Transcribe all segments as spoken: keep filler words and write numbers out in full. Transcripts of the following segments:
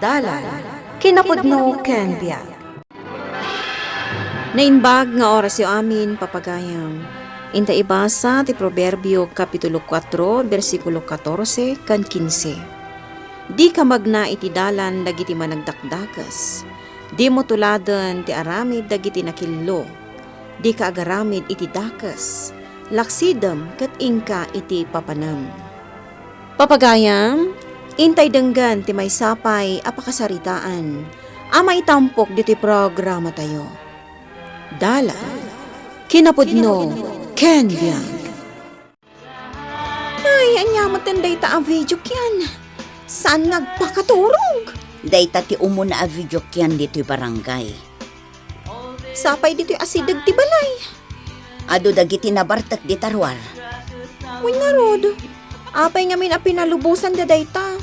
Dalan, kinapudno ken biag. Naimbag nga orasyo amin, papagayam. Inta ibasa ti Proverbio, Kapitulo kuatro, bersikulo katorse ken kinse. Dika magna iti dalan dagiti managdakdakes. Dimo tuladen ti aramid dagiti nakillo. Dika agaramid iti dakes. Laksidem ket inka iti papanem. Papagayam, intay denggen ti maysa pay a pakasaritaan a maitampok ditoy programatayo. Dalan, kinapudno, ken biag. Ay, ania met dayta a video kian? Saan nga agpakaturog? Dayta ti umuna a video kian ditoy barangay. Sapay ditoy asideg ti balay. Adu dagiti nabartek dita ruar. Wen ngarud, apay ngamin a pinalubosan da dayta?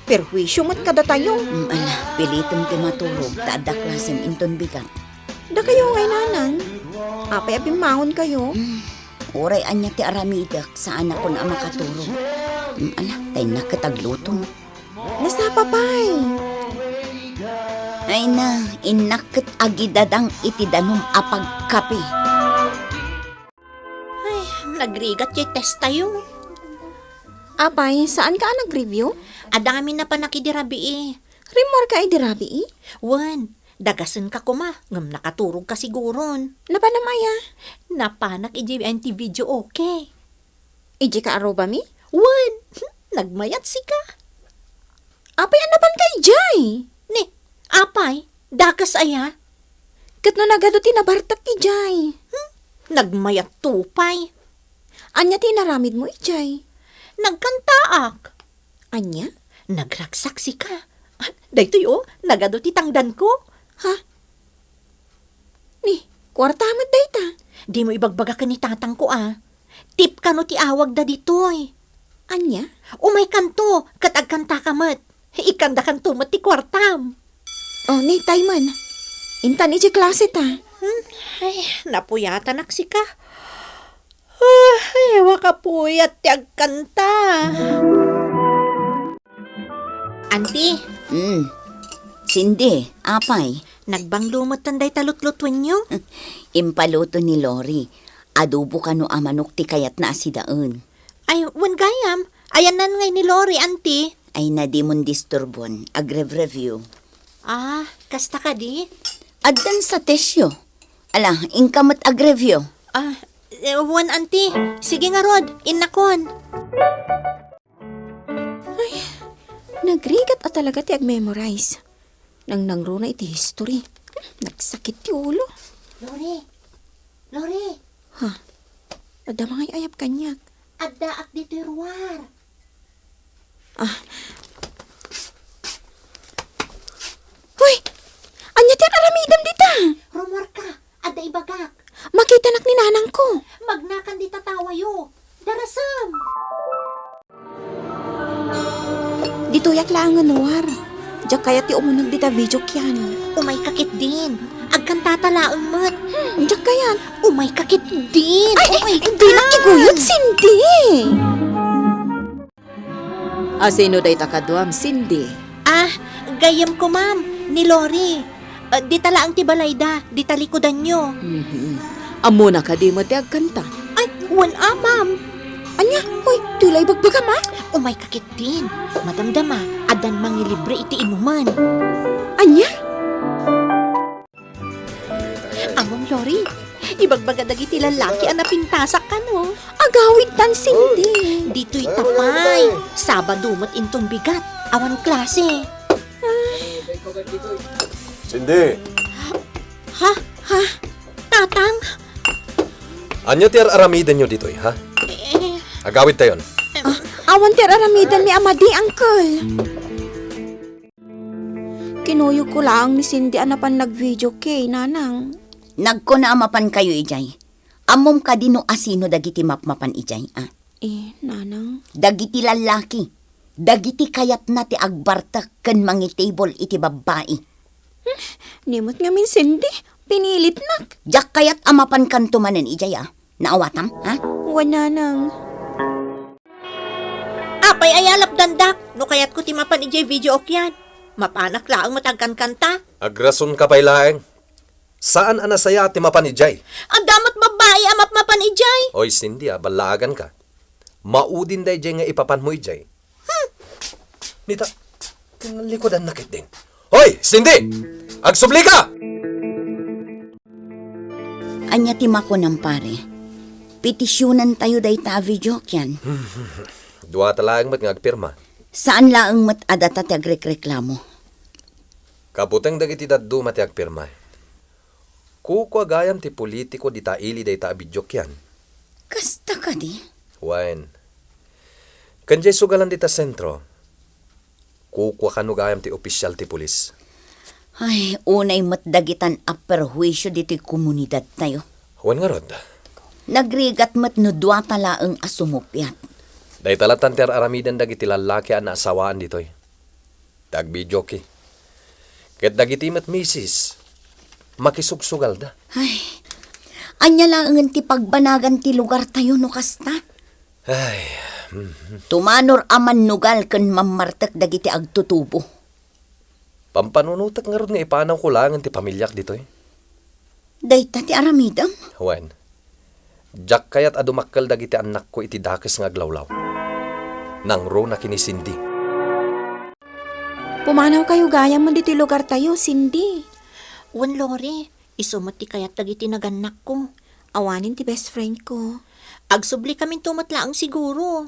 Perhuisio met kadatayo. Mm, ala, pilitem ti maturog, ta adda klasem inton bigat. Dakayo ngay, nanang. Apay a bimmangonkayo? Mm, uray ania ti aramidek, saanakon a makaturog. Mm, ala, ta innak ket agluto. Nasapa pay. Ay na, innak ket agidadang iti danum a pagkape. Ay, nagrigat ti testayo. Apay, saanka a nag-review? Adda ngamin napanak idi rabii. Rimmuarka idi rabii? Wen, dagasenka koma, ngem nakaturogka siguron. Napanam aya? Napanak idi N T video, okay. Idiay kaarrubami? Wen, nagmayat sika. Apay a napanka idiay? Ni, apay, dakes aya? Ket no nagadu ti nabartek idiay? Hmm, nagmayatto pay. Ania ti inaramidmo idiay? Nagkantaak. Ania? Nagragsak sika. Ah, daytoy, oh, nagadu ti tangdanko. Ha? Ni, kuarta met dayta. Dimo ibagbaga ken ni tatangko, a. Tip kano ti awagda ditoy. Ania? Umaykanto, ket agkantaka met. Ikkandakanto met ti kuartam. Oh, ni, tayman. Intan iti klase ta. Hmm? Ay, napuyatanak sika. Ah, ay, wakapuyat ti agkanta. Anti. Hmm. Cindy, apay? Nagbanglo metten dayta lutlutuenyo? Impaluto ni Lori. Adobo kano a manok ti kayatna a sidaen. Ay, wen gayam. Ayanna ngay ni Lori, anti. Ay, na, dimon disturbon. Agrev-review. Ah, kasta kadi? Addan sa testyo. Ala, inka met agreview. Ah, eh, wen, anti. Sige ngarud, innakon. Ay, nagrigat a talaga ti ag-memorize. Nangnangruna iti history. Hmm, nagsakit ti ulo. Lori! Lori! Ha? Adda mangay-ayab kaniak. Addaak ditoy ruar. Ah. Hoy! Ania ti ar-aramidem dita? Rumuarka. Adda ibagak. Makitanak ni nanangko. Magnakan dita tawayo. Darasem! Ditoyak laengen ruar. Diak kayat ti umuneg dita video kian. Umayka ketdin. Agkantata laeng met. Hmm, diak kayat. Umayka ketdin. Ay, ay, dinak iguyod, Cindy. Asino dayta kaduam, Cindy? Ah, gayyemko, ma'am, ni Lori. Ah, dita laeng ti balayda, dita likudanyo. Mhm. Ammona kadi met ti agkanta? Ay, wen a, ma'am. Ania? Hoy, dila ibagbagam, a? Umayka ketdin. Madamdama, addan mangilibre iti inuman. Ania? Ammom, Lori, ibagbaga dagiti lallaki a napintasak kano. Agawidtan, Cindy. Ditoy ta pay. Sabado met inton bigat. Awan klase. Cindy. Ha? Ha? Tatang? Ania ti ar-aramidenyo ditoy, ha? Eh. Agawidtayon. Ah, awan ti ar-aramidenmi a madi, uncle. Kinuyogko laeng ni Cindy a napan nag-video kay, nanang. Nagkuna a mapankayo idiay. Ammom kadi no asino dagiti mapmapan idiay, a? Eh, nanang. Dagiti lallaki. Dagiti kayatna ti agbartek ken mangitibol iti babbai. Hmm, ni met ngamin, Cindy, pinilitnak. Diak kayat a mapankanto manen idiay, a? Naawatam, ha? Wen, nanang. Apay aya lapdandak no kayatko ti mapan idiay video okian? Mapanak laeng met agkankanta. Agrasonka pay laeng. Saan a nasayaat ti mapan idiay. Adda met babbai a mapmapan idiay. Oy, Cindy, a, ballaaganka. Maudin daydiay nga ipapanmo idiay. Hmm. Nita, tinalikudanna ketdin. Hoy, Cindy! Agsublika! Ania ti makunam, pare? Petisyonantayo dayta a videoke yan. Duata laeng met nga agpirma. Saan laeng met a data ti agrekreklamo. Kabuteng dagiti dadduma ti agpirma. Kukua gayam ti politiko dita ili dayta a videoke yan. Kasta kadi? Wen. Ken diay sugalan dita sentro, kukua kano gayam ti opisial ti pulis. Ay, unay met dagitan a perhuisio ditoy komunidadtayo. Wen ngarud. Nagrigat met no duata laeng a sumuppiat. Dayta lattan ti ar-aramiden dagiti lallaki a naasawaan ditoy. Dagbidiokki. Ket dagiti met misis, makisugsugalda. Ay, ania laengen ti pagbanagan ti lugartayo no kasta? Ay, mhm. Tumanor a mannugal ken mammartek dagiti agtutubo. Pampanunotek ngarud nga ipanawko laengen ti pamiliak ditoy. Dayta ti aramidem? Wen, diak kayat a dumakkel dagiti annakko iti dakes nga aglawlaw. Nangruna ken ni Cindy. Pumanawkayo gayam ditoy lugartayo, Cindy. Wen, Lori, isu met ti kayat dagiti nagannakko. Awanen ti best friend ko. Agsubli kaminto met laeng siguro.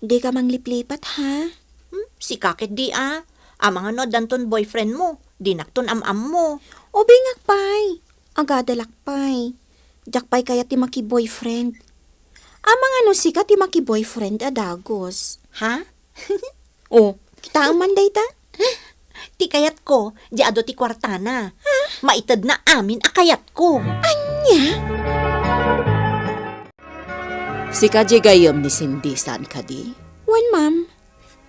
Dika mangliplipat, ha? Hmm, sika ketdi a. Amangan no addanton boyfriend mo, dinakton am-ammo. Ubingak pay. Agadalak pay. Diak pay kayat ti makiboyfriend. Amangan no sika ti makiboyfriend a dagus. Ha? Oh, kitaem man dayta? Ti kayatko, di adu ti kuartana. Ha? Maitedna amin a kayatko. Ania? Sika diay gayyem ni Cindy, saan kadi? Wen, ma'am.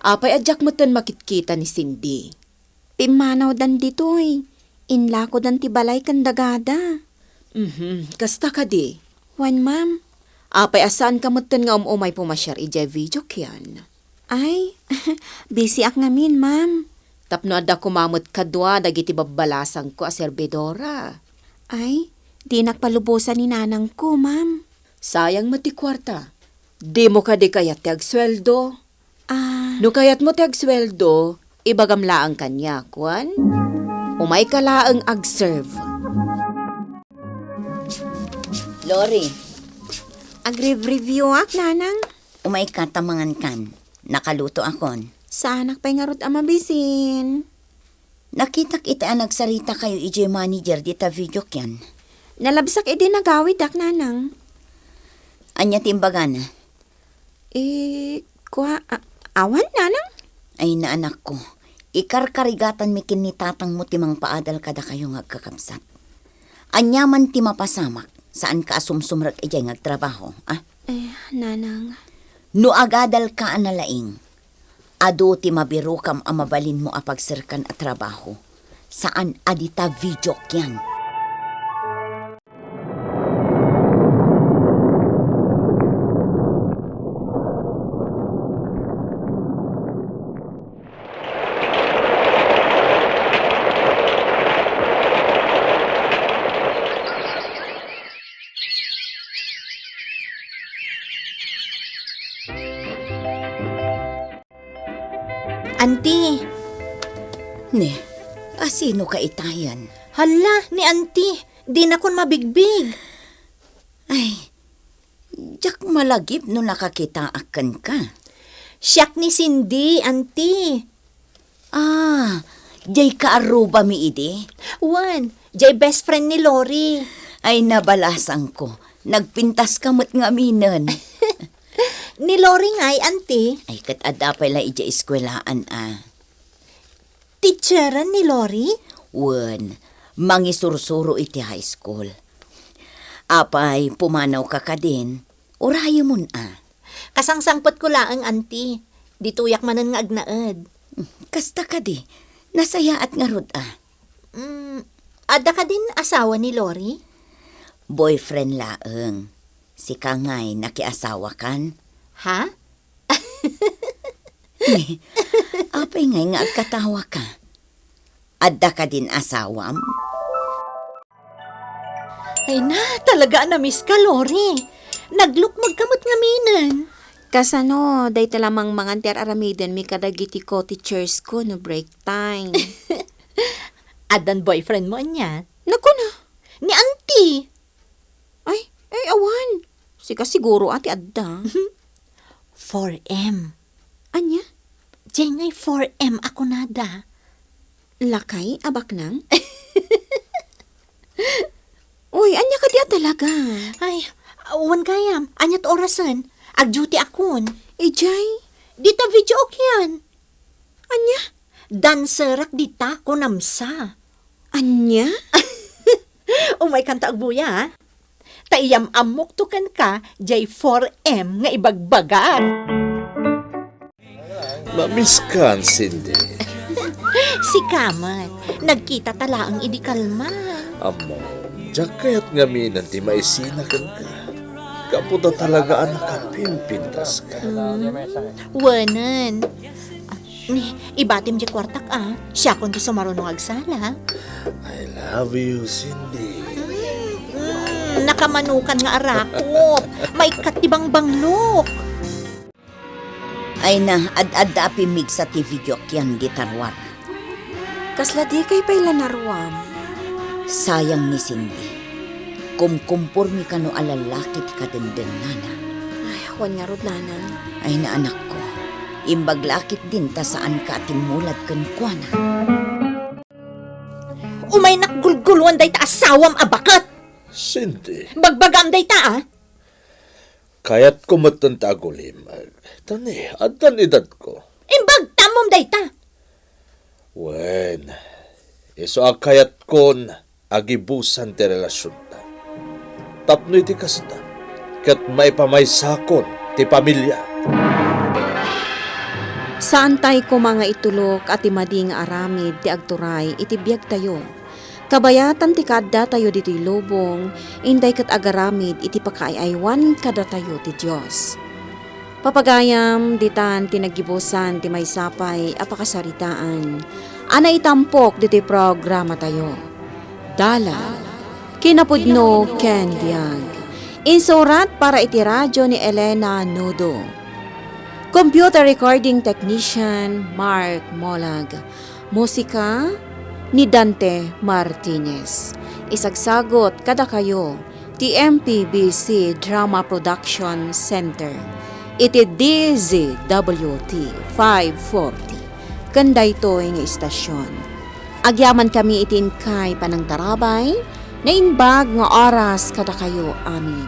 Apay a diak metten makitkita ni Cindy? Pimmanawdan ditoy. Inlakodan ti balay ken dagada. Mhm, kasta kadi? Wen, ma'am. Apay a saanka metten nga um-umay pumasiar idiay videoke yan? Ay, busy ak ngamin, ma'am. Tapno adda koma met kadua dagiti babbalasangko a serbidora. Ay, dinak palubosan ni nanangko, ma'am. Sayang met ti kuarta. Dimo kadi kayat ti agsueldo? Ah. No kayatmo ti agsueldo, ibagam laeng kaniak, wen? Umayka laeng agserve. Lori. Agrev-review ak, nanang. Umayka ta mangankan. Nakalutoakon. Saanak pay ngarud a mabisin. Nakitak iti a nagsaritakayo idiay manager dita videoke yan. Nalabsak idi nagawidak, nanang. Ania ti imbagana? Eh, kua, a-, awan, nanang? Ay, naanakko, ikarkarigatanmi ken ni tatangmo ti mangpaadal kadakayo nga agkakabsat. Ania man ti mapasamak, saanka a sumsumrek idiay nga agtrabaho, a? Eh, nanang. No agadalka a nalaing, adu ti mabirokam a mabalinmo a pagserkan a trabaho, saan a dita videoke yan. Anti. Ne, asinoka itayan? Hala, ni Anti, dinakon mabigbig. Ay, diak malagip no nakakitaak kenka. Siak ni Cindy, Anti. Ah, diay kaarrubami idi? Wen, diay best friend ni Lori. Ay, nabalasangko. Nagpintaska met ngaminen. Ni Lori ngay, Anti? Ay, ket adda pay la idiay eskuelaan, a. Teacheren ni Lori? Wen, mangisursuro iti high school. Apay, pumanawka kadin? Urayemon, a. Kasangsangpetko laeng, Anti. Ditoyak manen nga agnaed. Kasta kadi, nasayaat ngarud, a. Mm, adda kadin asawa ni Lori? Boyfriend laeng. Sika ngay, nakiasawakan? Ha? Apay ngay nga agkatawaka? Adda kadin asawam? Ay na, talaga a na-miss ka, Lori. Naglukmagka met ngaminen. Kasano, dayta la mangmangan ti ar-aramidenmi kadagiti co-teachers ko no break time. Addan boyfriend mo ania? Naku na. Ni auntie. Ay, ay, awan. Sika siguro a ti adda. Four M. Ania? Diay ngay four M a kunada. Lakay a baknang? Uy, ania kadi a talaga? Ay, wen gayam, ania ti orasen? Ag-duty akon. Idiay? Dita videokean. Ania? Dancerak dita, kunam sa. Ania? Umaykanto agbuya, a? Ta iyam-ammokto kenka, diay four M nga ibagbagak. Mamiskan, Cindy. Sika met, nagkitata laeng idi kalman. Ammom, diak kayat ngaminen ti maisina kenka. Gapu ta talaga a nakapimpintaska. Mm, wenen. Ah, ni, ibatim diay kuartak, a. Siakon ti sumaruno nga agsala. I love you, Cindy. Mm, nakamanukan nga arakop. Maikkat ti bangbanglok. Ay na, ad-adda a pimmigsa ti videokean dita ruar. Kasla dikay pay la naruam? Sayang ni Cindy. Kumkumpormi kano a lallaki ti kadendennana. Ay, wen ngarud, nanang. Ay na, anakko. Imbag la a ketdin ta saanka a timmulad kenkuana. Umaynak gulguloan dayta asawam a baket! Cindy. Bagbagam dayta, a? Kayatko metten ta agulim. Ta ni, addan edadko. Imbag ta ammom dayta. Wen, isu a kayatkon a gibusan ti relasionta. Tapno iti kasta, ket maipamaysakon ti pamilia. Saantay koma nga itulok a ti madi nga aramid ti agturay iti biagtayo. Kabayatan ti kaaddatayo ditoy lubong, intay ket agaramid iti pakaay-aywan kadatayo ti Dios. Papagayam, ditan ti naggibusan ti maysa pay a pakasaritaan a naitampok ditoy programatayo. Dalan, kinapudno ken biag. Insurat para iti radio ni Elena Nudo. Computer recording technician, Mark Molag. Musika ni Dante Martinez. Isagsagut kadakayo ti M P B C Drama Production Center iti D Z W T five forty ken daytoy nga istasyon. Agyamankami iti inkay panangtarabay, naimbag nga oras kadakayo amin.